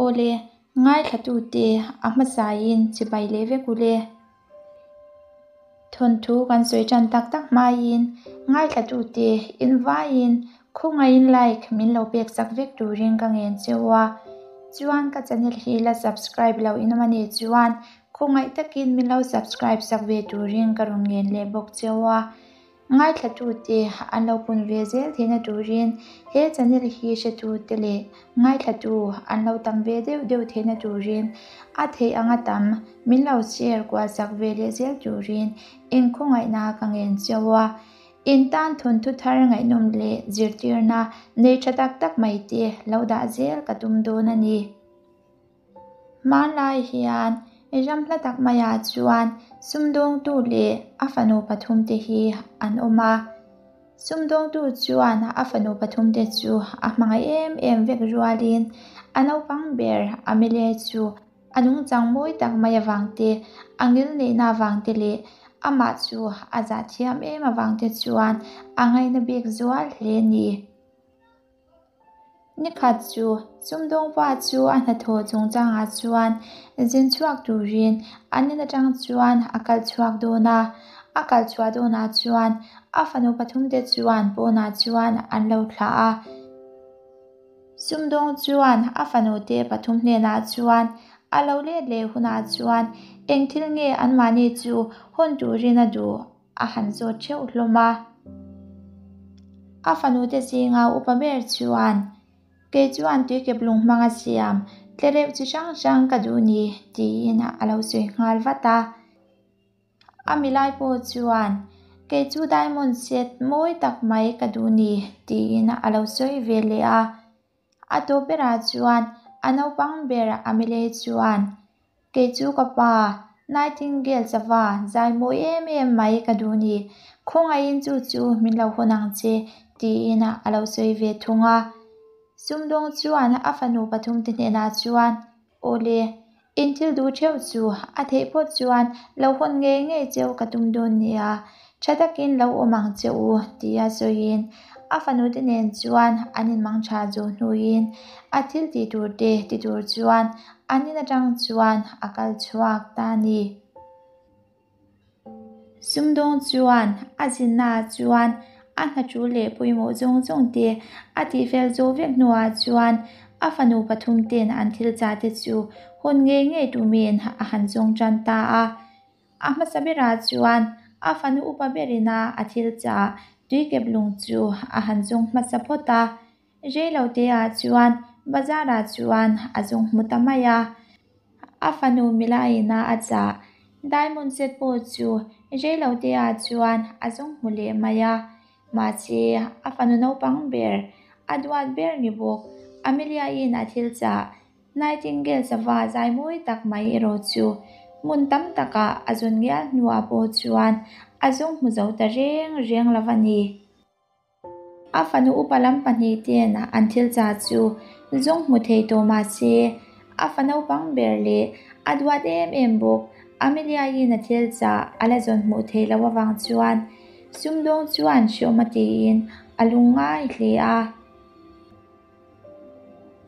Awle, ngaithlatute a hmasain chibai leh vek ule. Thawnthu kan sawi tan tak tak hmain ngaithlatute invaiin khawngaihin like min lo pek sak vek turin ka ngen cheu a. Chuan ka channel hi la subscribe lo in awm a nih chuan khawngaih takin min lo subscribe sak ve turin ka rawn ngen leh bawk cheu a. Ngaithlatute an lo pun ve zel theihna turin he channel hi hretute leh ngaithlatu an lo tam ve deuh deuh theihna turin a theih anga tam min lo share kual sak ve leh zel turin inkhawngaihna ka ngen cheu a. In tan thawnthu thar ngaihnawm leh zirtirna nei tha tak tak mai te lo dah zel ka tum dawn a ni. Hmanlai hian ram hla tak maiah chuan sumdawngtu leh a fanu pathumte hi an awm a. Sumdawngtu chuan a fanu pathumte chu a hmangaih em em vek rualin a naupang ber Amelia chu a nungchang mawi tak mai avang te, a ngil neihna avang te leh amah chu a zah thiam em avang te chuan a ngaihna bik zual hle a ni. Nikhat chu sumdawngpa chu a hnathawh chungchangah chuan zin chhuak turin an in atang chuan a kal chhuak dawn a, a kal chhuah dawnah chuan a fanu pathumte chuan pawnah chuan an lo thlah a. Sumdawng chuan a fanute pathum hnenah chuan a lo let leh hunah chuan eng thil nge anmahni chu hawn turin a duh a han zawt theuh hlawm a. A fanute zinga upa ber chuan, Kei chuan tuikep lung hmanga siam tlereuh chi hrang hrang ka duh ni, tiin a lo sawi nghal vat a. A milai pawh chuan, Kei chu diamond set mawi tak mai ka duh ni, tiin a lo sawi ve leh a. A tawp berah chuan a naupang ber Amelie chuan, Kei chu ka pa, Nightingale chava zai mawi em em mai ka duh ni, khawngaihin chu chu min lo hawn ang che, tiin a lo sawi ve thung a. Sumdawng chuan a fanu pathumte hnenah chuan, Awle, in thil duh theuh chu a theih phawt chuan lo hawn ngei ngei cheu ka tum dawn nia, tha takin lo awm ang che u, tia sawiin a fanute nen chuan an inmang tha zawh hnuin a thil tih tur te ti tur chuan an in atang chuan a kal chhuak ta a ni. Sumdawng chuan a zinnaah chuan a hna tul leh pawimawh zawng zawng te a tihfel zawh vek hnuah chuan a fanu pathum ten an thil chah te chu hawn ngei ngei tumin a han zawng tan ta a. A hmasa berah chuan a fanu upa berina a thil chah tuikep lung chu a han zawng hmasa phawt a. Reiloteah chuan bazarah chuan a zawng hmu ta mai a. A fanu Milaina a chah. Diamond set pawh chu reiloteah chuan a zawng hmu leh mai a. Mahse, a fanu naupang ber, a duat ber ni bawk. Amelia-in a thil chah, Nightingale sava zai mawi tak mai erawh chu hmun tam takah a zawn ngial hnuah pawh chuan a zawng hmu zo ta reng reng lo a ni. A fanu upa lam pahnih ten an thil chah chu zawng hmu thei tawh mah se, a fa naupang ber leh a duat em em bawk. Amelia-in a thil chah a la zawn hmuh theih loh avang chuan sumdawng chuan hreawm a tiin a lung ngai hle a.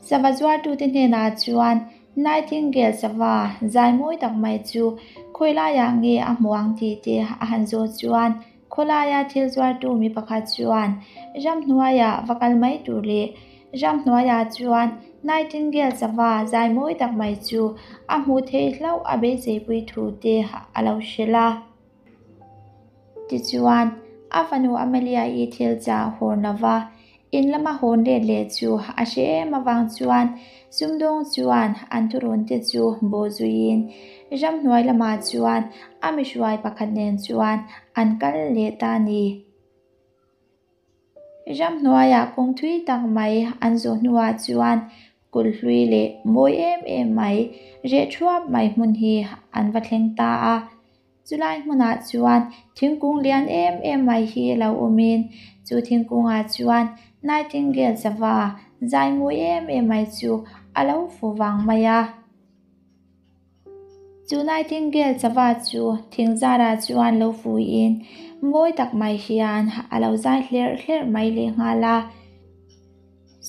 Sava zuartute hnenah chuan Nightingale sava zai mawi tak mai chu khawi laiah nge a hmu ang tih te a han zawh chuan khawlaia thil zuartu mi pakhat chuan ramhnuaiah va kal mai tur leh ramhnuaiah chuan Nightingale sava zai mawi tak mai chu a hmuh theih hlauh a beiseipui thu te a lo hrilh a. Tichuan, a fanu Amelia-i thil chah hawn lova in lama hawn let leh chu a hre em avang chuan sumdawng chuan an thurawn te chu bawh zuiin ramhnuai lamah chuan a mihruai pakhat nen chuan an kal leh ta a ni. Ramhnuaiah kawng thui tak mai an zawh hnuah chuan kulh hlui leh mawi em em mai reh thuap mai hmun hi an va thleng ta a. Chulai hmunah chuan thingkung lian em em mai hi lo awmin chu thingkungah chuan Nightingale sava zai mawi em em mai chu a lo fu vang mai a. Chu Nightingale sava chu thing zarah chuan lo fuiin mawi tak mai hian a lo zai hlerh hlerh mai lehnghal a.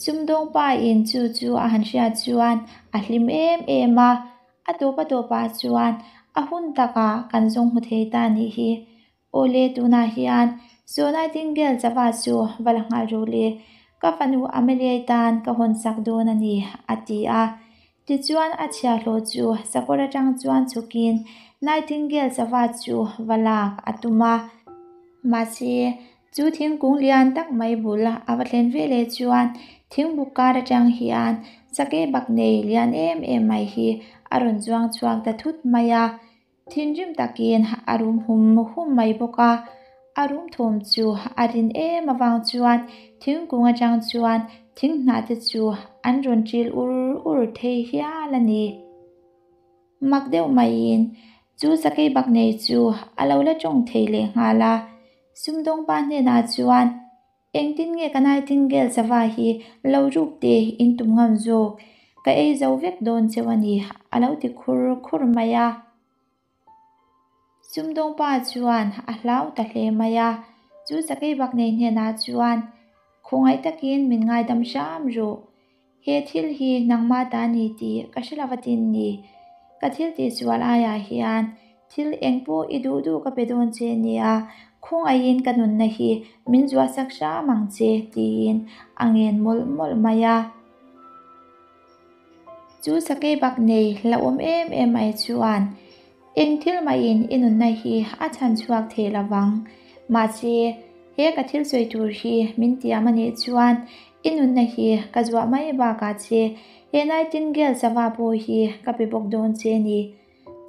Sumdawng pa in chu chu a han hriat chuan a hlim em em a, a tawp a tawpah chuan a hun takah kan zawng hmu thei ta nih hi. Awle tunah hian Saw Nightingale sava chu va la nghal rawh le, ka fanu Amelia-i tan ka hawn sak dawn a ni, a ti a. Tichuan a chhiahhlawh chu sakawr atang chuan chhukin Nightingale sava chu va lak a tum a. Mahse, chu thingkung lian tak mai bul a va thlen ve leh chuan thingbuk kar atang hian sakei bak nei lian em em mai hi a rawn zuang chhuak ta thut mai a. Thinrim takin a rum hum hum mai bawk a, a rum thawm chu a rin em avang chuan thingkung atang chuan thing hnah te chu an rawn ṭil ur ur thei hial a ni. Mak deuh maiin chu sakei bak nei chu a lo la ṭawng thei leh nghal a, sumdawngpa hnenah chuan Engtin nge ka Nightingale sava hi lo ruk te in tum ngam zawk? Ka ei zo vek dawn cheu a ni, a lo ti khur khur mai a. Sumdawng pa chuan a hlau ta hle mai a, chu sakei bak nei hnenah chuan, Khawngaih takin min ngaidam hram rawh. He thil hi nangmah ta ni tih ka hre lo atin ni. Ka thil tihsual aiah hian thil eng pawh i duh duh ka pe dawn che nia, khawngaihin ka nunna hi min zuahsak hram ang che tiin a ngen mawlh mawlh mai a. Chu sakei bak nei hlauhawm em em mai chuan Eng thil mahin i nunna hi a chhan chhuak thei lo vang. Mahse, he ka thil sawi tur hi min tiam a nih chuan i nunna hi ka zuah mai bakah che he Nightingale sava pawh hi ka pe bawk dawn che ni.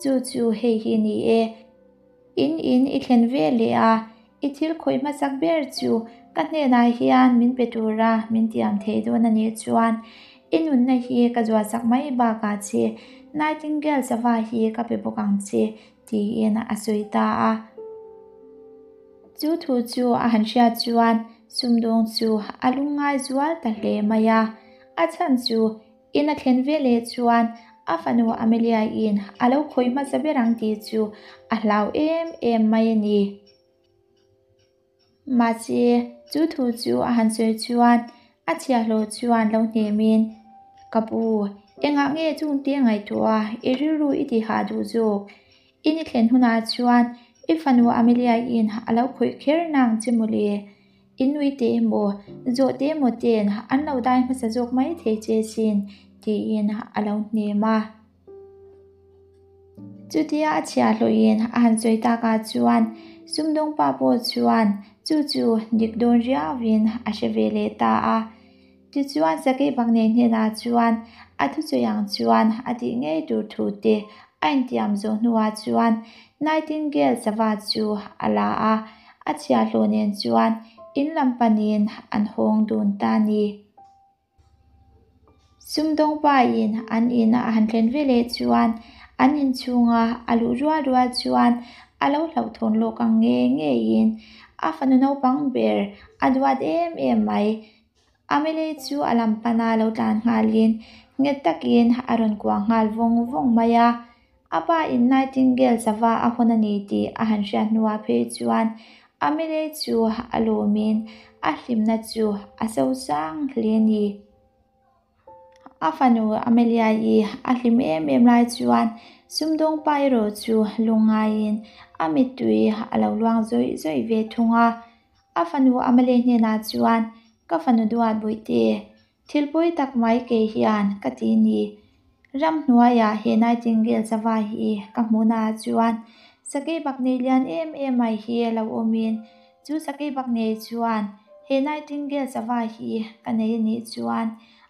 Chu chu hei hi ni e. In in i thlen ve leh a, I thil khawih hmasak ber chu ka hnenah hian min pe tura min tiam thei dawn a nih chuan i nunna hi ka zuahsak mai bakah che Nightingale sava hi ka pe bawk ang che tiin a sawi ta a. Chu thu chu a han hriat chuan sumdawng chu a lungngai zual ta hle mai a, a chhan chu In a thlen ve leh chuan a fanu Amelia-in a lo khawih hmasa ber ang tih chu a hlau em em mai a ni. Mahse, chu thu chu a han sawi chuan a chhiahhlawh chuan lo hnemin, Ka pu, engah nge chungte ngaihtuah i rilru i tihah duh zawk? In i thlen hunah chuan i fanu Amelia-in a lo khawih kher nang che mawle. I nui te emaw, zawh te emaw ten an lo dai hmasa zawk mai thei che sin, tiin a lo hnem a. Chutia a chhiahhlawhin a han sawi takah chuan sumdawng pa pawh chuan chu chu dik dawn riauin a hre ve leh ta a. Tichuan Sakei Baknei hnenah chuan a thusawi ang chuan a tih ngei tur thu te a intiam zawh hnuah chuan Nightingale sava chu a la a, a chhiahhlawh nen chuan in lam panin an hawng dun ta a ni. Sumdawng pain an in a han thlen ve leh chuan an inchhunga a luh rual rual chuan a lo hlauhthawn lawk ang ngei ngeiin a fanu naupang ber a duat em em mai. Amelie chu a lam pana lo tlan nghalin nghet takin a rawn kuah nghal vawng vawng mai a. A pa in Nightingale sava a hawn a ni tih a han hriat hnuah phei chuan Amelie chu a lawmin a hlimna chu a sosang hle a ni. A fanu Amelia-i a hlim em em lai chuan sumdawng pa erawh chu lungngaiin a mittui a lo luang zawih zawih ve thung a. A fanu Amelia hnenah chuan, Ka fanu duat Bawihte, thil pawi tak mai kei hian ka ti ni. Ramhnuaiah he Nightingale sava hi ka hmuhnaah chuan sakei bak nei lian em em mai hi a lo awmin Chu sakei bak nei chuan he Nightingale sava hi ka nei a nih chuan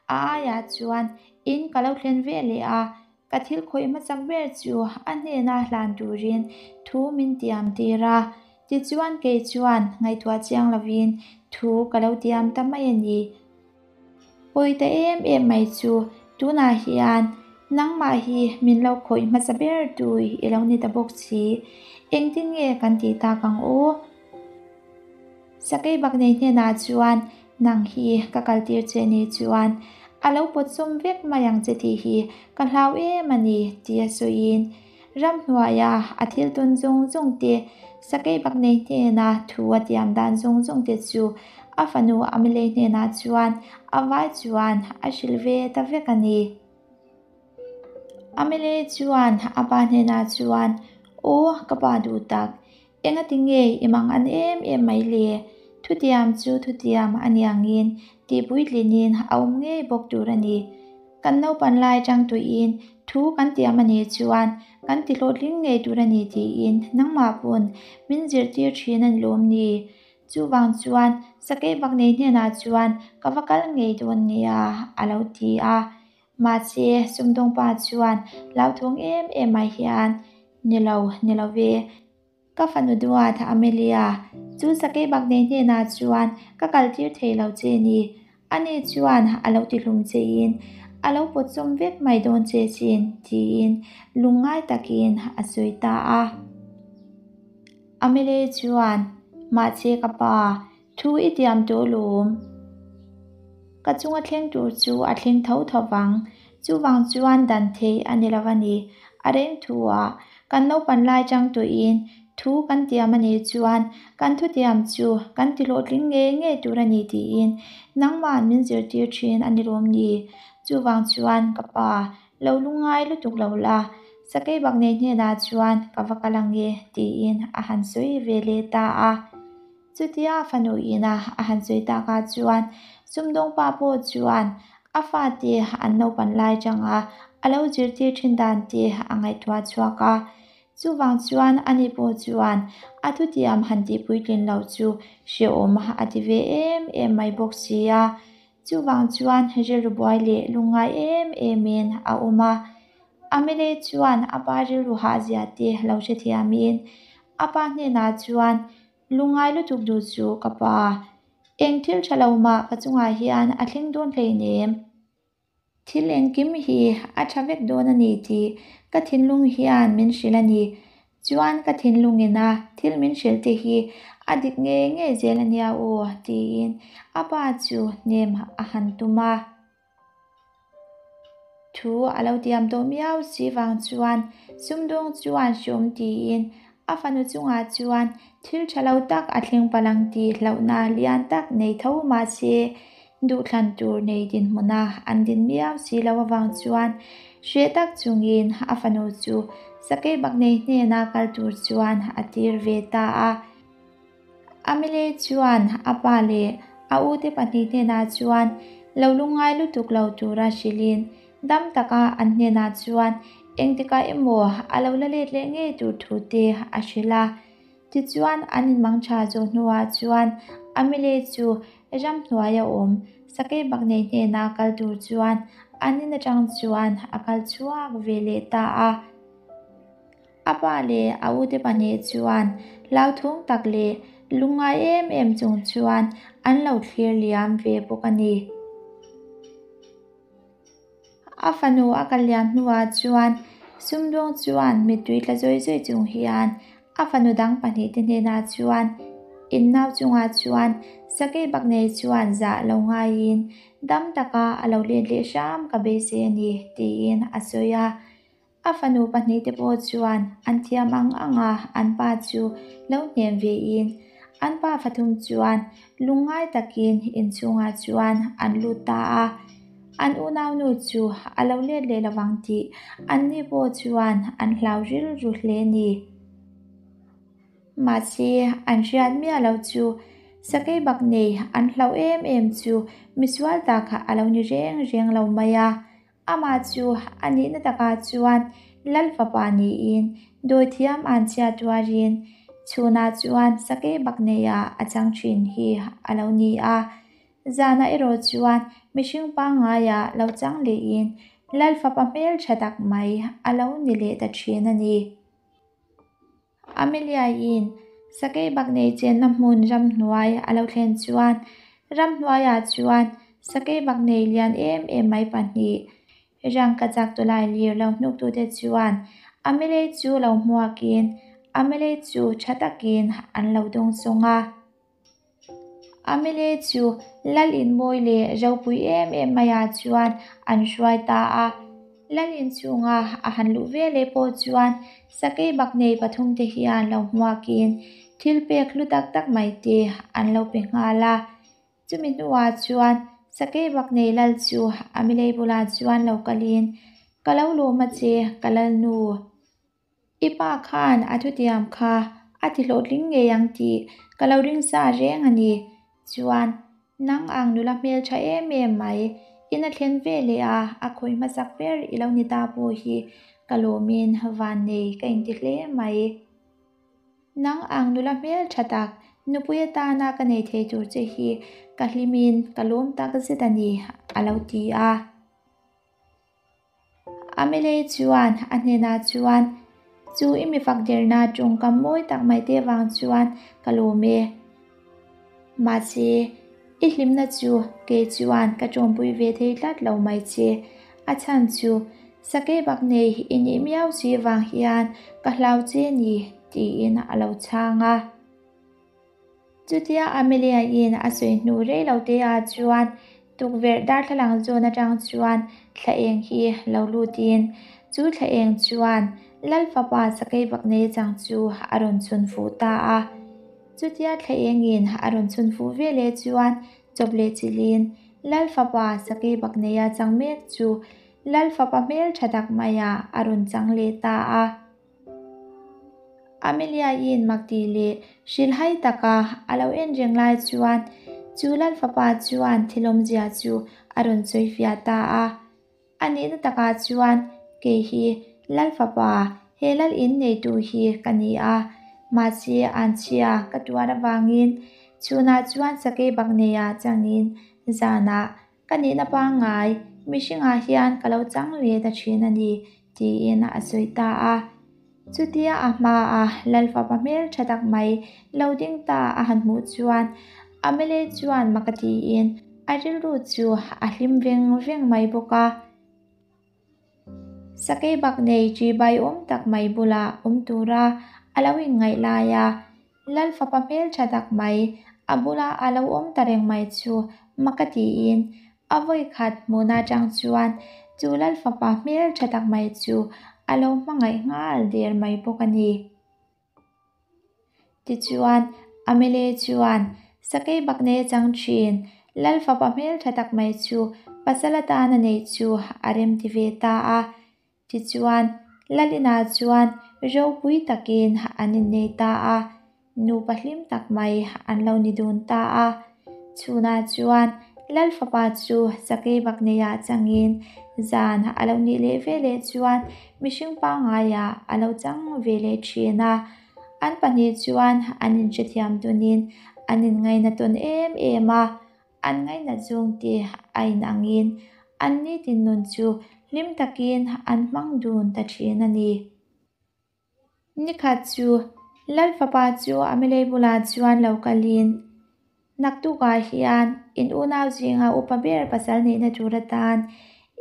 a aiah chuan in ka lo thlen ve leh a, ka thil khawih hmasak ber chu a hnena hlan turin thu min tiam tir a, tichuan kei chuan ngaihtuah chiang lovin thu ka lo tiam ta mai a ni. Pawi ta em em mai chu tunah hian nangmah hi min lo khawih hmasa ber tui i lo ni ta bawk si, engtin nge kan tih tak ang aw? Sakei bak nei hnenah chuan nang hi ka kal tir che ni chuan a lo pawt sawm vek mai ang che tih hi ka hlau em a ni tia sawiin ramhnuaia a thil tawn zawng zawng te, sakei bak nei hnena thu a tiam dan zawng zawng te chu a fanu Amelei hnenah chuan a vai chuan a hrilh ve ta vek a ni. Amelei chuan a pa hnenah chuan, Aw ka pa duh tak, engati nge i mang an em em mai le? Thutiam chu thutiam a ni angin tihpuitlinin a awm ngei bawk tur a ni. Kan naupan lai tang tuiin thu kan tiam a nih chuan kan ti hlawhtling ngei tur a ni tiin nangmah pawn min zirtir thin a ni lawm ni? Chuvang chuan sakei baknei hnenah chuan ka va kal ngei dawn nia a lo ti a. Mahse sumdawngpa chuan hlauthawng em em ah hian ni lo, ni lo ve. Ka fanu duat Amelia, chu sakei baknei hnenah chuan ka kaltir thei lo che ni. Ani chuan a lo tihlum chein a lo pawtsawm vek mai dawn che chin, tiin lungngai takin a sawi ta a. Amelia chuan, Mahse ka pa, thu i tiam tawh lawm. Ka chunga thleng tur chu a thleng tho tho vang. Chuvang chuan dan theih a ni lo a ni. A reng thu ah kan naupan lai chang tawhin thu kan tiam a nih chuan kan thutiam chu kan ti hlawhtling ngei ngei tur a ni tiin nangmah min zirtir thin a ni lawm ni. Chuvang chuan ka pa lo lungngai lutuk lo la, sakei bak nei hnenah chuan ka va kal ang e tiin a han sawi ve leh ta a. Chutia a fanu ina a han sawi takah chuan sumdawngpa pawh chuan a fate an naupan lai tanga a lo zirtir thin dan te a ngaihtuah chhuak a. Chuvang chuan ani pawh chuan a thutiam han tihpuitlin loh chu hrehawm a ti ve em em mai bawk si a. Chuvang chuan rilru buai leh lungngai em emin a awm a. Amelei chuan a pa rilru hahzia te lo hrethiamin a pa hnenah chuan Lungngai lutuk duh chu ka pa. Eng thil tha lo mah ka chungah hian a thleng dawn hleinem. Thil engkim hi a tha vek dawn a ni tih ka thinlung hian min hrilh a ni. Chuan ka thinlungin a thil min hrilh te hi a dik ngei ngei zel a nia aw tiin a pa chu hnem a han tum a. Thu a lo tiam tawh miau si vang chuan sumdawng chuan hriawm tiin a fanu chungah chuan thil tha lo tak a thleng palh ang tih hlauhna lian tak nei tho mahse duhthlan tur nei dinhmuna an din miau si lo avang chuan hreh tak chungin a fanu chu sakei baknei hnena kal tur chuan a tir ve ta a. Amelie chuan a pa leh a ute pahnih hnenah chuan lo lungngai lutuk lo tura hrilhin dam taka an hnenah chuan engtikah emaw a lo la let leh ngei tur thu te a hrilh a. Tichuan an inmang tha zawh hnuah chuan Amelie chu ramhnuaia awm sakei baknei hnena kal tur chuan an in atang chuan a kal chhuak ve leh ta a. A pa leh a ute pahnih chuan hlauthawng tak leh lungngai em em chung chuan an lo thlir liam ve bawk a ni. A fanu a kal liam hnuah chuan sumdawng chuan mittui tla zawi zawi chung hian a fanu dang pahnih te hnenah chuan in nau chungah chuan sakei baknei chuan zah lo ngaiin dam taka a lo let leh hram ka beisei a ni tiin a sawi a. A fanu pahnihte pawh chuan an thiam ang ang a, an pa chu lo hnem vein an pa fathum chuan lungngai takin inchhungah chuan an lut ta a. An unaunu chu a lo let leh lovang tih anni pawh chuan an hlau rilru hle ni. Mahse, an hriat miah lo chu sakei bak nei an hlauh em em chu misual tak a lo ni reng reng lo mai a. Amah chu a nihna takah chuan Lal fapa niin dawithiam an chhia tuarin chhunah chuan sakei bak neiah a chang thin hi a lo ni a. Zanah erawh chuan mihring pangngaiah lo chang lehin Lal fapa hmeltha tak mai a lo ni leh ta thin a ni. Amelia-in sakei bak nei chenna hmun ramhnuai a lo thlen chuan ramhnuaiah chuan sakei bak nei lian em em mai pahnih rangkachak tawlai lir lo hnuktute chuan Amelia chu lo hmuakin Amelia chu tha takin an lo dawngsawng a. Amelie chu lal in mawi leh ropui em em maiah chuan an hruai ta a. Lal in chhunga a han luh ve leh pawh chuan sakei bak nei pathum te hian lo hmuakin thil pek hlu tak tak mai te an lo pe nghal a. Chumi hnuah chuan Sakeibaknei lal chu Amilei bulah chuan lo kalin, Ka lo lawm a che, ka lalnu. I pa khan a thutiam kha a ti hlawhtling ngei ang tih ka lo ring sa reng a ni. Chuan, nang ang nula hmeltha em em mai, in a thlen ve leh a, a khawih hmasak ber i lo ni ta pawh hi ka lawmin vannei ka inti hle mai. Nang ang nula hmeltha tak, nupui atana ka nei thei tur che hi ka hlimin ka lawm tak zet a ni, a lo ti a. Amelei chuan a hnenah chuan, Chu i mi fak derna tawngkam mawi tak mai te vang chuan ka lawm e. Mahse, i hlimna chu kei chuan ka tawmpui ve thei tlat lo mai che. A chhan chu sakei bak nei i nih miau si vang hian ka hlau che ni, tiin a lo chhang a. Chutia Amelia-in a sawi hnu rei lo te ah chuan tukverh darthlalang zawn atang chuan thla eng hi lo lutin chu thla eng chuan Lalfapa sakei bak nei chang chu a rawn chhun fuh ta a. Chutia thla engin a rawn chhun fuh veleh chuan chawp leh chilhin Lalfapa sakei bak neia chang mek chu Lalfapa hmel tha tak maiah a rawn chang leh ta a. Amelia-in mak tih leh hrilhhai taka a lo en reng lai chuan chu Lalfapa chuan thilawmzia chu a rawn sawi fiah ta a. A nihna takah chuan kei hi Lalfapa, he lal in neitu hi ka ni a, mahse anchhia ka tuar avangin chhunah chuan sakei bak neiah changin zanah Ka nihna pangngai, mihringah hian ka lo chang leh ta thin a ni, tiin a sawi ta a. Chutia a hmaa Lalfapa hmel tha tak mai lo ding ta a han hmuh chuan Amele chuan mak a tiin a rilru chu a hlim veng veng mai bawk a. Sakei bak nei ṭibai awm tak mai bulah awm tura a lo inngaih lai a, Lal fapa hmelṭha tak mai a bula a lo awm ta reng mai chu mak a tiin a vawi khat hmuhna aṭang chuan chu Lal fapa hmelṭha tak mai chu a lo hmangaih nghal der mai bawk a ni. Tichuan, Amele chuan sakei bakne chang thin Lal fapa hmeltha tak mai chu pasal atana neih chu a remti ve ta a. Tichuan, Lalina chuan ropui takin an innei ta a, nupa hlim tak mai an lo ni dun ta a. Chhunah chuan Lal fapa chu sakei bakneiah changin zan a lo nih leh veleh chuan mihring pangaiah a lo chang ve leh thin a. An pahnih chuan an inhrethiam dunin an inngaina tawn em em a, an ngainat zawng te a inangin an nitin nun chu hlim takin an hmang dun ta thin a ni. Nikhat chu Lal fapa chu Amelei bulah chuan lo kalin, Naktukah hian in unau zinga upa ber pasal neihna tur atan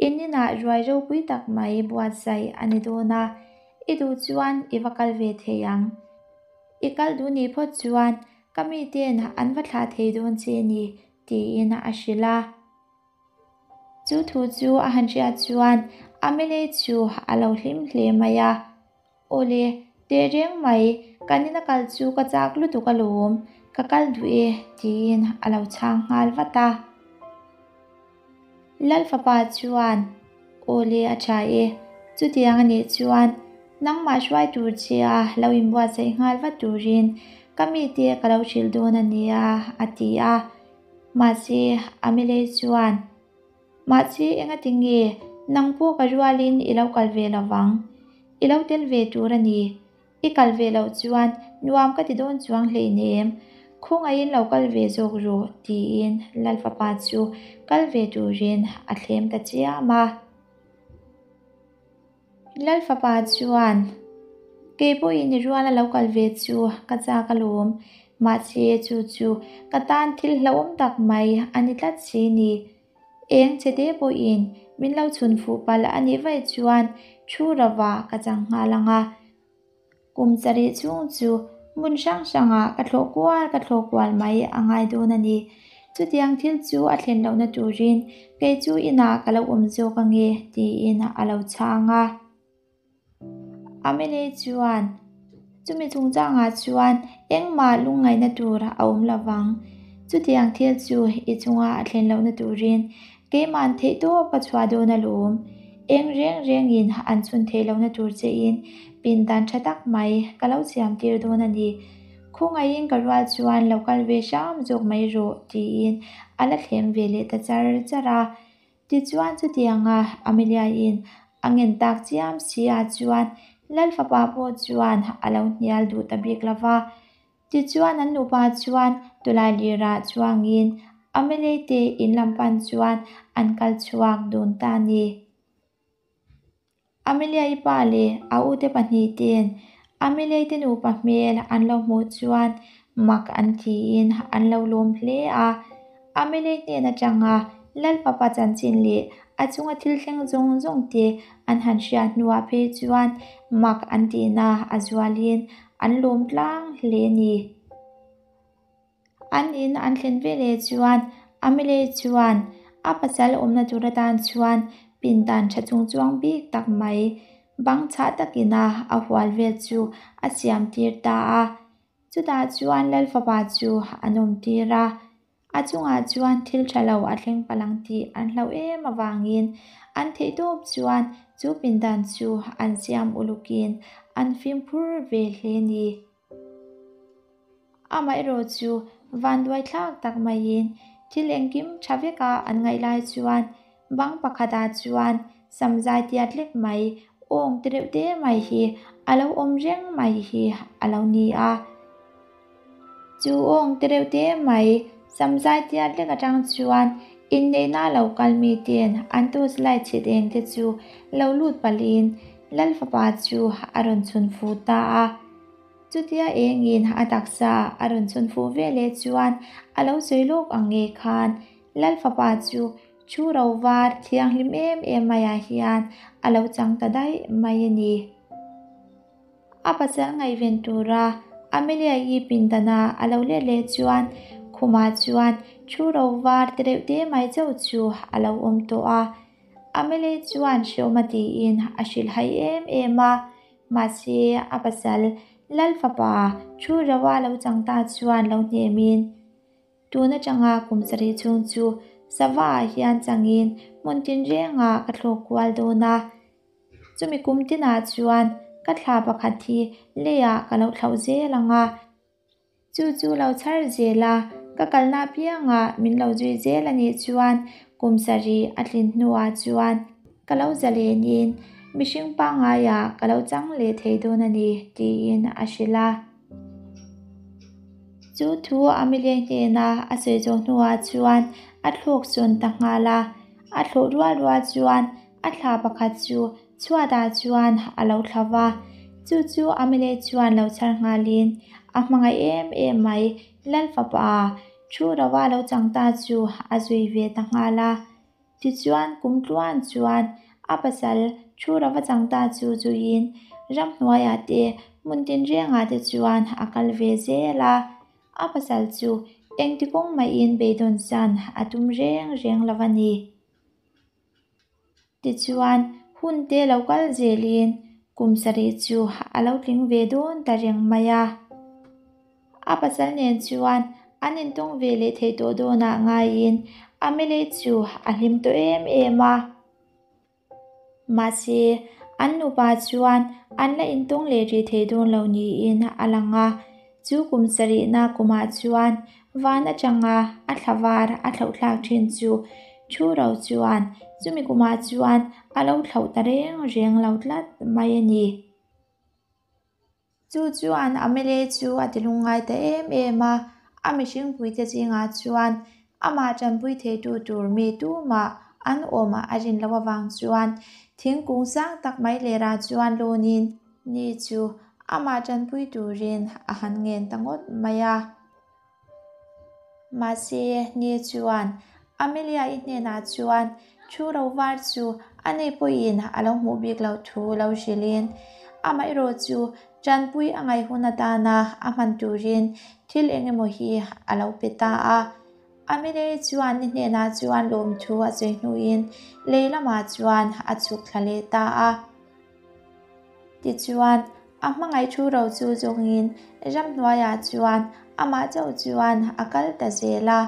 in inah ruai ropui tak mai buatsaih a ni dawn a, i duh chuan i va kal ve thei ang. I kal duh nih phawt chuan ka miten an va thlah thei dawn che ni, tiin a hrilh a. Chu thu chu a han hriat chuan Amelie chu a lo hlim hle mai a. Awle, teh reng mai, kan ina kal chu ka chak lutuk alawm, ka kal duh e, tiin a lo chhang nghal vat a. Lal fapa chuan, Awle a tha e, chutiang a nih chuan nangmah hruai tur che a lo inbuatsaih nghal vat turin ka mite ka lo hrilh dawn a nia, a ti a. Mahse, Amelie chuan, Mahse, engati nge nang pawh ka rualin i lo kal ve lo vang? I lo tel ve tur a ni. I kal ve loh chuan nuam ka ti dawn chuang hleinem. Khawngaihin lo kal ve zawk rawh, tiin Lalfapa chu kal ve turin a thlem ta chiam a. Lal fapa chuan, Kei pawhin i ruala lo kal ve chu ka chak alawm, mahse chu chu ka tan thil hlauhawm tak mai a ni tlat si ni. Eng che te pawhin min lo chhun fuh palh a nih vaih chuan thu rova ka chang nghal ang a. Kum sarih chhung chu hmun hrang hrangah ka thlawh kual ka thlawh kual mai a ngai dawn a ni. Chutiang thil chu a thlen lohna turin kei chu inah ka lo awm zawk ange tiin a lo chhang a. Amelie chuan chumi chungchangah chuan engmah lungngaihna tur a awm lovang. Chutiang thil chu i chunga a thlen lohna turin keima'n theihtawp ka chhuah dawn alawm. Eng reng rengin an chhun theih lohna tur chein pindan tha tak mai ka lo siam tir dawn a ni. Khawngaihin ka rual chuan lo kal ve hram zawk mai rawh tiin a la thlem ve leh ta char char a. Tichuan chutianga Amelia-in a ngen tak chiam si ah chuan Lalfapa pawh chuan a lo hnial duh ta bik lo va. Tichuan an nupa chuan tawlai lirah chuangin Amelia te in lam pan chuan an kal chhuak dun ta a ni. Amelia-i pa leh a ute pahnihten Amelia-i te nupa hmel an lo hmuh chuan mak an tiin an lo lawm hle a. Amelia-i hnen atanga Lalpapa chanchin leh a chunga thil thleng zawng zawng te an han hriat hnuah phei chuan mak an tihna a zualin an lawm tlang hle a ni. An in an thlen veleh chuan Amelia chuan a pasal awmna tur atan chuan pindan tha chung chuang bik tak mai bang chhah takina a hual vel chu a siam tir ta a. Chutah chuan Lalfapa chu an awm tir a, a chungah chuan thil tha lo a thleng palh ang tih an hlauh em avangin an theihtawp chuan chu pindan chu an siam ulukin an fimkhur ve hle a ni. Amaherawh chu vanduai thlak tak maiin thil engkim tha veka an ngaih lai chuan bang pakhatah chuan samzai tiat lek mai awng te reuh te mai hi a lo awm reng mai hi a lo ni a. Chu awng te reuh te mai samzai tiat lek atang chuan inneihna lo kal miten an torch light chhit eng te chu lo lut palhin Lalfapa chu a rawn chhun fu ta a. Chutia engin a taksa a rawn chhun fuh ve leh chuan a lo sawi lawk ang nge khan Lalfapa chu thu ro var thianghlim em em maiah hian a lo chang ta daih mai a ni. A pasal ngaihven tura Amelia-i pindana a lo let leh chuan khumah chuan thu ro var te reuh te mai chauh chu a lo awm tawh a. Amelia chuan hreawm a tiin a hrilh hai em em a. Mahse, a pasal Lal fapa thu reuha lo chang ta chuan lo hnemin, Tun atanga kum sarih chhung chu sava ah hian changin hmun tinrengah ka thlawk kual dawn a. Chumi kum tinah chuan ka thla pakhat hi leiah ka lo thlauh zel ang a. Chu chu lo chhar zel a, ka kalna apiangah min lo zui zel a nih chuan kum sarih a tlin hnuah chuan ka lo zalenin mihring pangaiah ka lo chang leh thei dawn a ni tiin a hrilh a. Chu thu Amelia hnena a sawi zawh hnuah chuan a thlawk sawn ta nghal a, a thlawh rual rual chuan a thla pakhat chu Chhuatah chuan a lo thla va, chu chu Amelia chuan lo chhar nghalin a hmangaih em em mai. Lalfapa thu rova lo chang ta chu a zui ve ta nghal a. Tichuan kum tluan chuan a pasal thu rova chang ta chu zuiin ramhnuaiah te hmun tinrengah te chuan a kal ve zel a. A pasal chu engti kawng mahin beidawn san a tum reng reng lo a ni. Tichuan, hun te lo kal zelin kum sarih chu a lo tling ve dawn ta reng mai a. A pasal nen chuan an intawng ve leh thei tawh dawnah ngaiin Amelie chu a hlim tawh em em a. Mahse, an nupa chuan an la intawng leh rih thei dawn lo niin a lang a. Chu kum sarihna kumah chuan van atanga a thla var a thlauh thlak thin chu thu ro chuan chumi kumah chuan a lo thlauh ta reng reng lo tlat mai a ni. Chu chuan Amelie chu a ti lungngai ta em em a, a mihringpuite zingah chuan amah tanpui theitu tur mi tumah an awm a rin loh avang chuan thingkung sang tak mai lerah chuan lawnin Ni chu amah tanpui turin a han ngen ta ngawt mai a. Mahse, Ni chuan Amelia-i hnenah chuan thu ro var chu a nei pawhin a lo hmuh bik loh thu lo hrilhin, amaherawh chu tanpui a ngaih hun atana a hman turin thil eng emaw hi a lo pe ta a. Amelia-i chuan ni hnenah chuan lawmthu a sawi hnuin lei lamah chuan a chhuk thla leh ta a. Tichuan, a hmangaih thu ro chu zawngin ramhnuaiah chuan amah chauh chuan a kal ta zel a.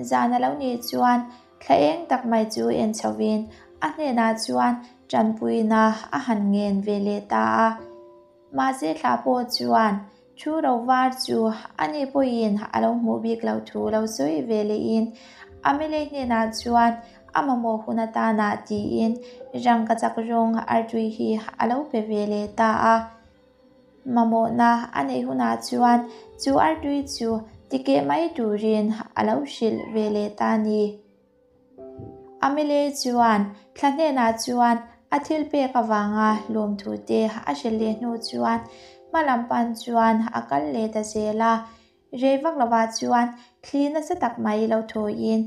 Zan a lo nih chuan thla eng tak mai chu en chhovin a hnenah chuan tanpuina a han ngen ve leh ta a. Mahse thla pawh chuan thu ro var chu ani pawhin a lo hmuh bik loh thu lo sawi ve lehin Amelie hnenah chuan a mamawh hun atana tiin rangkachak rawng artui hi a lo pe ve leh ta a. Mamawhna a neih hunah chuan chu artui chu tikeh mai turin a lo hrilh ve leh ta a ni. Amelie chuan thla hnenah chuan a thil pek avanga lawmthu te a hrilh leh hnu chuan hma lam pan chuan a kal leh ta zel a. Rei vak lovah chuan thli nasa tak mai lo thawiin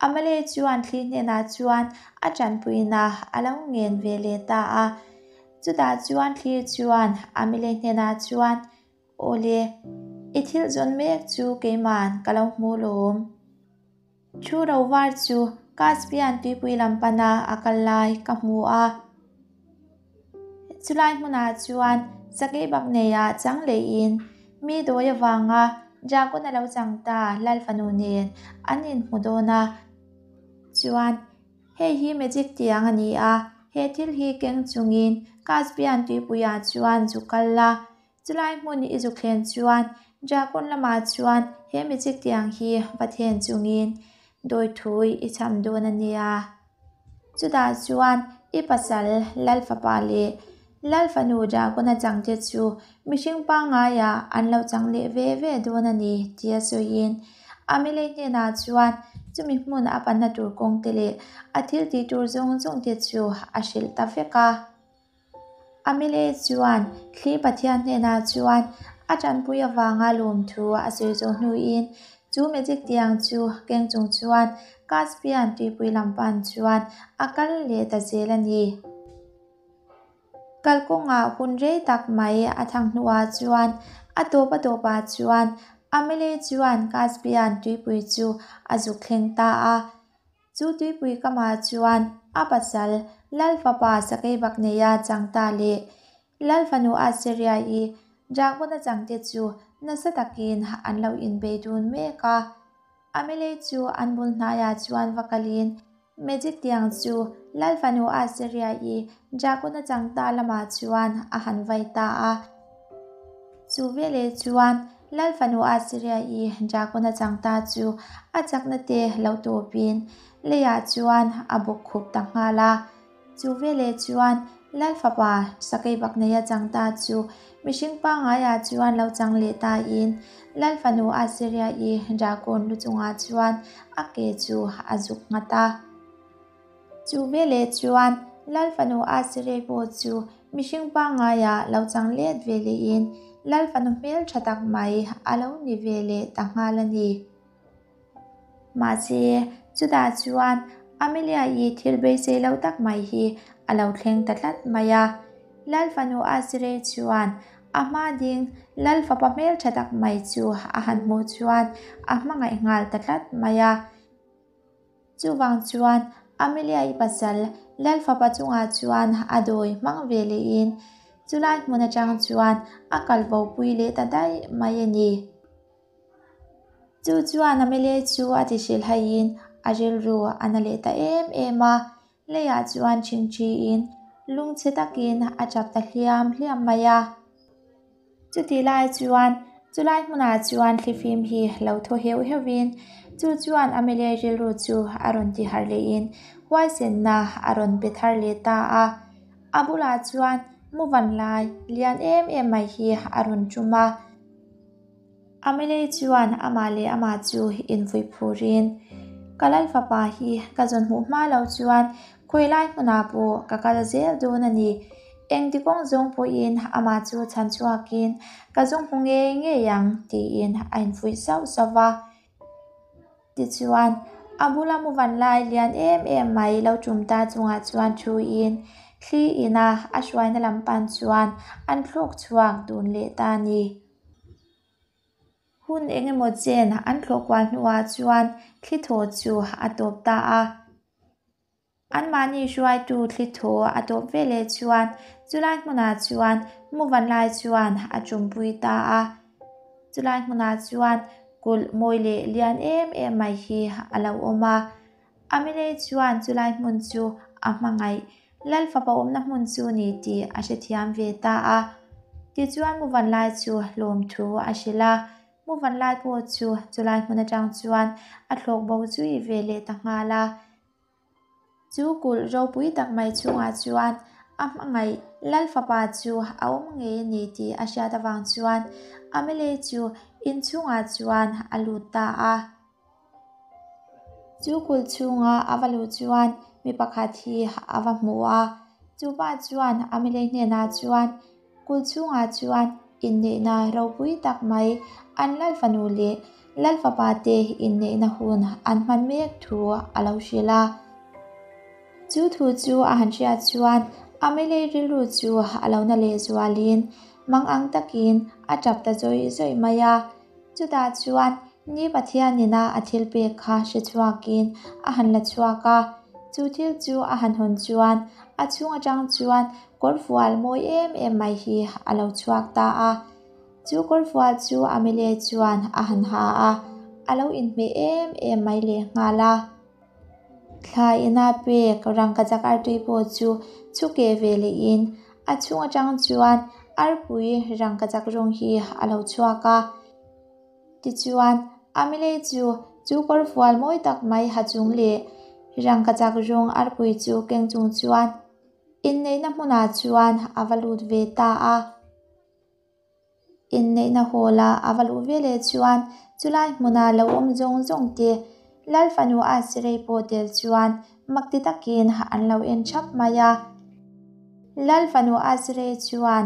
Amelie chuan thli hnenah chuan a tanpuina a lo ngen ve leh ta a. Chutah chuan thli chuan Amelie hnenah chuan, Awle, i thil zawn mek chu keiman ka lo hmu lawm. Thu ro var chu Caspian tuipui lam pana a kal lai ka hmu a. Chulai hmunah chuan sakei bak neia chang leiin mi dawi avanga Dragon a lo chang ta Lal fanu nen an inhmu dawn a. Chuan hei hi magic tiang a ni a, he thil hi keng chungin Caspian tuipuiah chuan zu kal la, Chulai hmun i zuk thlen chuan Dragon lamah chuan he magic tiang hi va then chungin dawi thui i cham dawn a nia. Chutah chuan i pasal Lal fapa leh Lal fanu Dragon-a changte chu mihring pangaiah an lo chang leh ve ve dawn a ni tia sawiin Amelie hnenah chuan chumi hmun a panna tur kawngte leh a thil tih tur zawng zawngte chu a hrilh ta vek a. Amelie chuan thli Pathian hnenah chuan a tanpui avanga lawmthu a sawi zawh hnuin chu magic tiang chu keng chung chuan Caspian tuipui lam pan chuan a kal leh ta zel a ni. Kalkawngah hun rei tak mai a thang hnuah chuan a tawp a tawpah chuan Amelie chuan Caspian tuipui chu a zuk thleng ta a. Chu tuipui kamah chuan a pasal Lal fapa Sakeibakneia chang ta leh Lal fanu Assyria-i Dragon-a changte chu nasa takin an lo inbei dun mek a. Amelei chu an bul hnaiah chuan va kalin Magic tiang chu Lal fanu Assyria-i Dragon-a chang ta lamah chuan a han vai ta a. Chu veleh chuan Lal fanu Assyria-i Dragon a chang ta chu a chakna te lo tawpin leiah chuan a bawk khup ta nghal a. Chu veleh chuan Lal fapa Sakeibakneia chang ta chu mihring pangaiah chuan lo chang leh tain Lal fanu Assyria-i Dragon lu chungah chuan a ke chu a zuk nghat a. Chu veleh chuan Lal fanu Asirei pawh chu mihring pangaiah lo chang let ve lehin Lal fanu hmel tha tak mai a lo ni ve leh ta nghal a ni. Mahse, chutah chuan Amelia-i thil beisei lo tak mai hi a lo thleng ta tlat mai a. Lal fanu Asirei chuan a hma ding Lal fapa hmel tha tak mai chu a han hmuh chuan a hmangaih nghal ta tlat mai a. Chuvang chuan Amelia-i pasal Lal fapa chungah chuan a dawi hmang ve lehin chulai hmun atang chuan a kal bo pui leh ta daih mai a ni. Chu chuan Amelia chu a ti hrilhaiin a rilru a na leh ta em em a, leiah chuan ṭhingṭhiin lungchhe takin a ṭap ta hliam hliam mai a. Chutih lai chuan chulai hmunah chuan thlifim hi lo thaw heuh heuhin chu chuan Amelia rilru chu a rawn ti harh lehin huaisenna a rawn pe thar leh ta a. A bulah chuan muvan lai lian em em mai hi a rawn tum a. Amelie chuan amah leh amah chu invuih phurin, Ka lal fapa hi ka zawn hmuh hma lo chuan khawi lai hmunah pawh ka kal zel dawn a ni. Engti kawng zawng pawhin amah chu chhan chhuakin ka zawng hmu ngei ngei ang, tiin a infuih sauh sauh va. Tichuan, a bula muvan lai lian em em mai lo tum ta chungah chuan thuin thli ina a hruaina lam pan chuan an thlawk chhuak dun leh ta a ni. Hun eng emaw chen an thlawh kual hnuah chuan thli thaw chu a tawp ta a. Anmahni hruaitu thli thaw a tawp veleh chuan chulai hmunah chuan muvan lai chuan a tumpui ta a. Chulai hmunah chuan kulh mawi leh lian em em mai hi a lo awm a. Amelia chuan chulai hmun chu a hmangaih Lal fapa awmna hmun chu ni tih a hrethiam ve ta a. Tichuan Muvanlai chu lawmthu a hrilh a. Muvanlai pawh chu chulai hmun atang chuan a thlawk bo zui ve leh ta nghal a. Chu kulh ropui tak mai chhungah chuan a hmangaih Lal fapa chu a awm ngei a ni tih a hriat avang chuan Amelia chu inchhungah chuan a lut ta a. Chu kulh chhunga a va luh chuan mi pakhat hi a va hmu a, chu pa chuan Amelia hnenah chuan kulh chhungah chuan inneihna ropui tak mai an Lal fanu leh Lal fapa te inneihna hun an hman mek thu a lo hrilh a. Chu thu chu a han hriat chuan Amelia rilru chu a lo na lehzualin mang ang takin a tap ta zawih zawih mai a. Chutah chuan Ni Pathianina a thil pek kha hre chhuakin a han la chhuak a, chu thil chu a han hawn chuan a chhung atang chuan kawrfual mawi em em mai hi a lo chhuak ta a. Chu kawrfual chu Amelia chuan a han ha a, a lo inhmeh em em mai lehnghal a. Thla ina pek rangkachak artui pawh chu chhu keh ve lehin a chhung atang chuan arpui rangkachak rawng hi a lo chhuak a. Tichuan, Amelie chu chu kawrfual mawi tak mai ha chung leh rangkachak rawng arpui chu keng chung chuan inneihna hmunah chuan a va lut ve ta a. Inneihna hawla a va luh veleh chuan chulai hmuna lo awm zawng zawng te Lal fanu a sirei pawh tel chuan mak ti takin an lo en thap mai a. Lal fanu a sirei chuan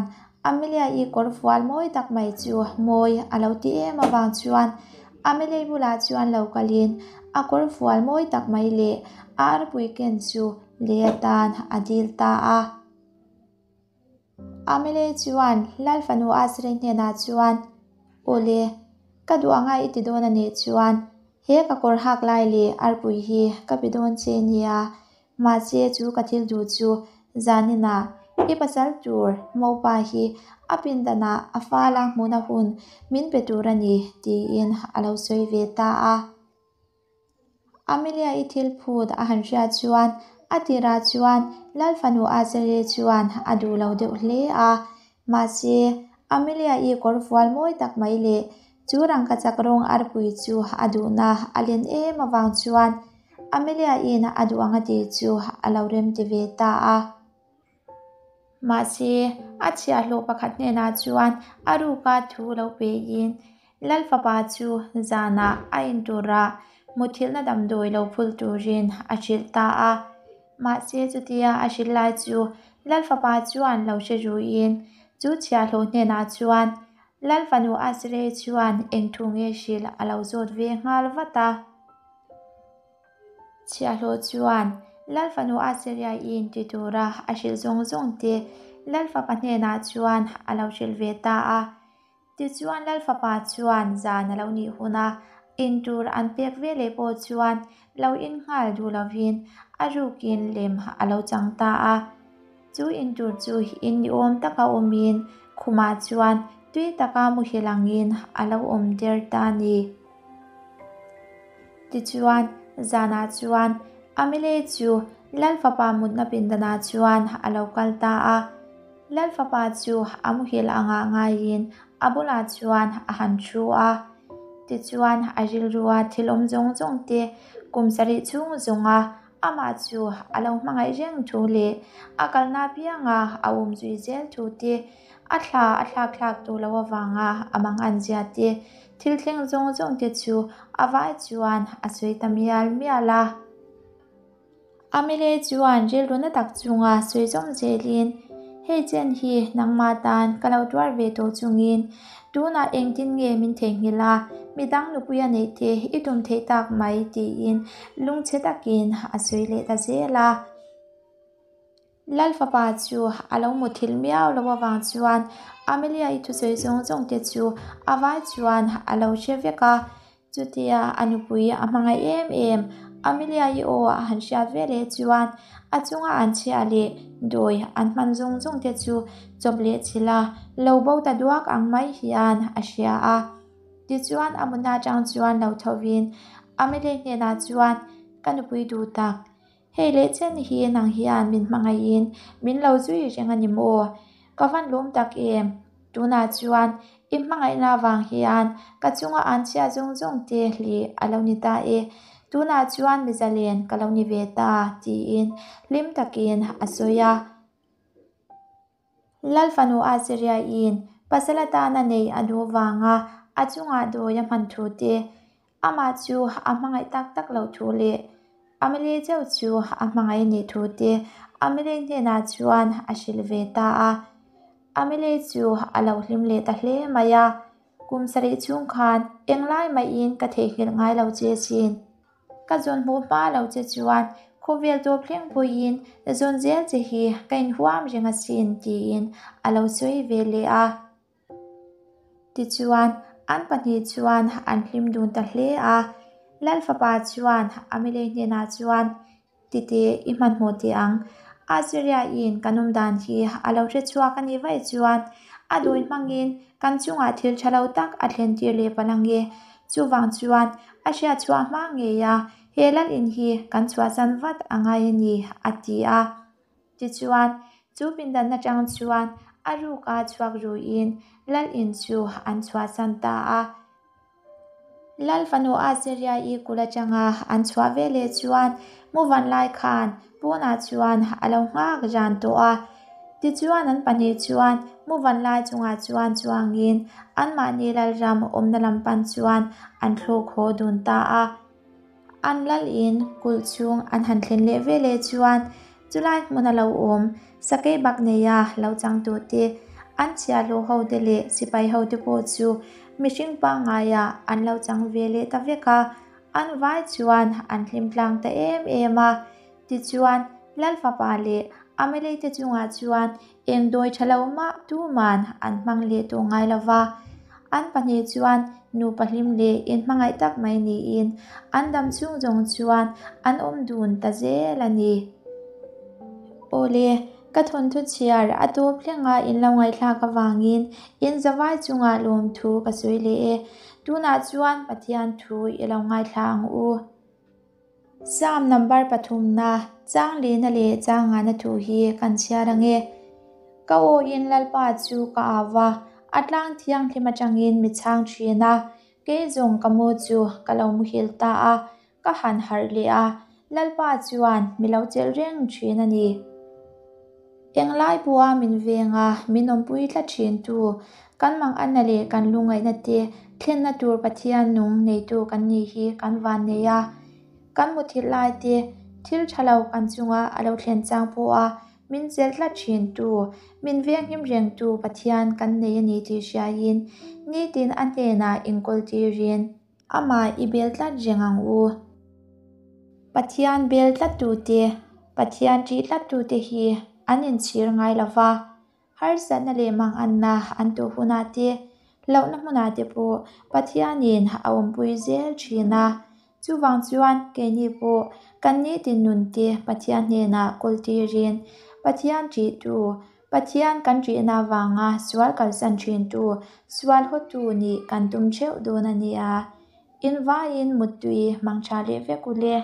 Amelia-i kawr fual mawi tak mai chu mawi a lo ti em avang chuan Amelia-i bulah chuan lo kalin a kawr fual mawi tak mai leh a arpui ken chu lei atan a dil ta a. Amelia chuan Lal fanu Asrei hnenah chuan, Awle, ka duh anga i ti dawn a nih chuan he ka kawr hak lai leh arpui hi ka pe dawn che nia, mahse chu ka thil duh chu zaninah i pasal tur mopa hi a pindanah a fala hmuhna hun min pe tur a ni tiin a lo sawi ve ta a. Amelia-i thil phut a han hriat chuan a tirah chuan Lal fanu Azare chuan a duh lo deuh hle a. Mahse, Amelia-i kawr fual mawi tak mai leh chu rangkachak rawng arpui chu a duhna a len em avang chuan Amelia-in a duh ang a tih chu a lo remti ve ta a. Mahse, a chhiahhlawh pakhat hnenah chuan a ruka thu lo peiin Lal fapa chu zanah a inturah muthilhna damdawi lo phul turin a hrilh ta a. Mahse, chutia a hrilh lai chu Lal fapa chuan lo hre ruiin chu chhiahhlawh hnenah chuan Lal fanu Asrei chuan eng thu nge hrilh a lo zawt ve nghal vat a. Chhiahhlawh chuan Lal fanu Assyria-i inti tura a hrilh zawng zawng te Lal fapa hnenah chuan a lo hrilh ve ta a. Tichuan Lal fapa chuan zan a lo nih huna intur an pek veleh pawh chuan lo in nghal duh lovin a rukin lem a lo chang ta a. Chu intur chu in ni awm taka awmin khumah chuan tui taka muhil angin a lo awm der ta a ni. Tichuan, zanah chuan Amelie chu Lal fapa mutna pindanah chuan a lo kal ta a. Lal fapa chu a muhil angah ngaiin a bulah chuan a han thu a. Tichuan, a rilrua thil awm zawng zawng te kum sarih chhung zawnga amah chu a lo hmangaih reng thu leh a kalna apianga a awm zui zel thu te, a thla a thlak thlak tawh loh avanga a mangan zia te, Thil thleng zawng zawng te chu a vai chuan a sawi ta mial mial a. Amelie chuan rilru na tak chunga sawi zawm zelin, Hei chen hi nangmah tan ka lo tuar ve tawh chungin tunah engtin nge min theihnghilh a, midang nupui a neih te i tum theih tak mai tiin lungchhe takin a sawi leh ta zel a. Lal fapa chu a lo muthilh miau lo avang chuan Amelia-i thusawi zawng zawng te chu a vai chuan a lo hre vek a. Chutia a nupui a hmangaih em em Amelia-i aw a han hriat veleh chuan a chunga an chhia leh dawi an hman zawng zawng te chu chawp leh chhilh a lo bo ta duak ang mai hian a hria a. Tichuan a mutna atang chuan lo thovin Amelie hnenah chuan, Ka nupui duh tak, hei leh chen hi nang hian min hmangaihin min lo zui reng a ni maw? Ka van lawm tak em? Tunah chuan i hmangaihna avang hian ka chunga an chhia zawng zawng te hlih a lo ni ta e. Tunah chuan mi zalen ka lo ni ve ta, tiin hlim takin a sawi a. Lal fanu Assyria-in pasal atana neih a duh vanga a chungah dawi a hman thu te, amah chu a hmangaih tak tak loh thu leh Amelie chauh chu a hmangaih a nih thu te Amelie hnenah chuan a hrilh ve ta a. Amelie chu a lo hlim leh ta hle mai a, Kum sarih chhung khan englai mahin ka theihnghilh ngai lo che asin. Ka zawn hmuh hma lo che chuan khawvel tawp thleng pawhin zawn zel che hi ka inhuam reng asin tiin a lo sawi ve leh a. Tichuan, an pahnih chuan an hlim dun ta hle a. Lal fapa chuan Amelie hnenah chuan, Tite, i hmanhmawh teh ang. Assyria-in kan awm dan hi a lo hre chhuak a nih vaih chuan a dawi hmangin kan chungah thil tha lo tak a thlen tir leh palh ang e. Chuvang chuan a hriat chhuah hma ngei a, he lal in hi kan chhuahsan vat a ngai a ni, a ti a. Tichuan, chu pindan atang chuan a ruka chhuak ruin lal in chu an chhuahsan ta a. Lal fanu Assyria-i kul atanga an chhuah ve leh chuan Muvan lai khan pawnah chuan a lo nghak ran tawh a. Tichuan an pahnih chuan Muvan lai chungah chuan chuangin anmahni lalram awmna lam pan chuan an thlawk haw dun ta a. An lalin kulh chhung an han thlen leh ve leh chuan chulai hmuna lo awm sakei bak neia lo chang tute, an chhiahhlawh hote leh sipai hote pawh chu mihring pangngaiah an lo chang ve leh ta vek a, an vai chuan an hlim tlang ta em em a. Tichuan, Lal fapa leh Amelei te chungah chuan eng dawi tha lo mah tuman an hmang leh tawh ngai lo va. An pahnih chuan nupa hlim leh inhmangaih tak mai niin an dam chhung zawng chuan an awm dun ta zel a ni. Awle, ka thawnthu chhiar a tawp thlenga in lo ngaihthlak avangin in zavai chungah lawmthu ka sawi leh e. Tunah chuan Pathian thu i lo ngaithla ang u. Psalm number pathumna, chang lehna leh chang ngana thu hi kan chhiar ang e. Ka awin Lalpa chu ka au a, a tlang thianghlim atangin mi chhang thin a, kei zawng ka mu chu ka lo muhil ta a, ka han harh leh a, Lalpa chuan mi lo chelh reng thin a ni. Englai pawha min veng a, min awmpui tlat thin tu, kan manganna leh kan lungngaihna te thlenna tur Pathian nung neitu kan nih hi kan van nei a. Kan muthilh lai te, thil tha lo kan chunga a lo thlen chang pawha min chelh tlat thin tu, min venghim reng tu Pathian kan nei a ni tih hriaiin nitin a hnenah inkawl tirin, Amah i bel tlat reng ang u. Pathian bel tlattute, Pathian ṭih tlattute hi an inchhir ngai lo va, harsatna leh manganna an tuh hunah te, hlauhna hmunah te pawh Pathianin a awmpui zel ṭhin a. Chuvang chuan keini pawh kan nitin nunte Pathian hnenah kawl tirin Pathian ṭihtu, Pathian kan ṭihna avanga sual kalsan ṭhintu, sual hawtu nih kan tum ṭheuh dawn a nia. Invaiin muttui hmang ṭha leh vek u le.